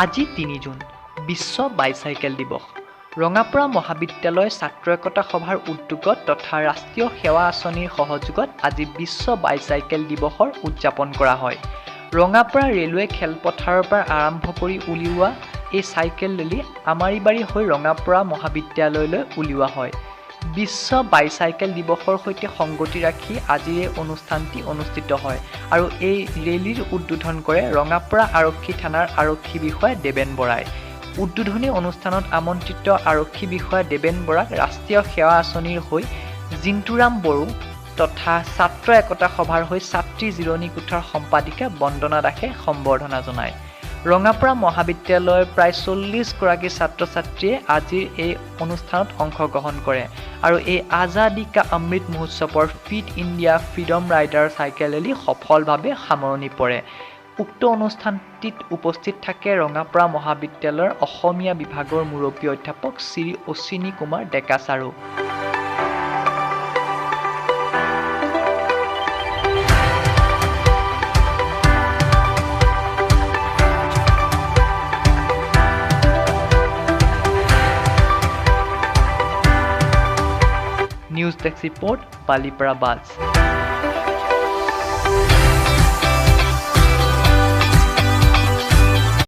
আজি 3 জুন, বিশ্ব বাইচাইকেল দিৱস। ৰঙাপাৰা মহাবিদ্যালয় ছাত্ৰ একতা সভাৰ উদ্যোগত তথা ৰাষ্ট্ৰীয় সেৱা আঁচনিৰ সহযোগত আজি বিশ্ব বাইচাইকেল দিৱসৰ উদযাপন কৰা হয়। ৰঙাপাৰা ৰেলৱে খেলপথাৰৰ পৰা আৰম্ভ কৰি উলিওৱা এই চাইকেল ৰেলী আমাৰীবাৰী হৈ ৰঙাপাৰা মহাবিদ্যালয়লৈ উলিওৱা হয়। বিশ্ব বাইচাইকেল দিৱসৰ সৈতে সংগতি ৰাখি আজিৰ এই অনুষ্ঠানটি অনুষ্ঠিত হয় আৰু এই ৰেলীৰ উদ্বোধন কৰে ৰঙাপাৰা আৰক্ষী থানাৰ আৰক্ষী বিষয়া দেৱেন বৰাই। উদ্বোধনী অনুষ্ঠানত আমন্ত্ৰিত আৰক্ষী বিষয়া দেৱেন বৰাক ৰাষ্ট্ৰীয় সেৱা আঁচনিৰ হৈ জিন্তুৰাম বড়ো তথা ছাত্ৰ একতা সভাৰ হৈ ছাত্ৰী জিৰণি কোঠাৰ সম্পাদিকা বন্দনা দাসে সম্বৰ্ধনা জনায়। ৰঙাপাৰা মহাবিদ্যালয়ৰ প্ৰায় 40 গৰাকী ছাত্ৰ ছাত্ৰীয়ে আজিৰ এই অনুষ্ঠানত অংশগ্ৰহণ কৰে আৰু এই আজাদী কা অমৃত মহোৎসৱৰ fit India freedom rider cycle rally সফলভাৱে সামৰণি পৰে। উক্ত অনুষ্ঠানটিত উপস্থিত থাকে ৰঙাপাৰা মহাবিদ্যালয়ৰ অসমীয়া বিভাগৰ মুৰব্বী অধ্যাপক Shri Ashwini Kumar Deka ছাৰো। News desk report, Balipara বাজ।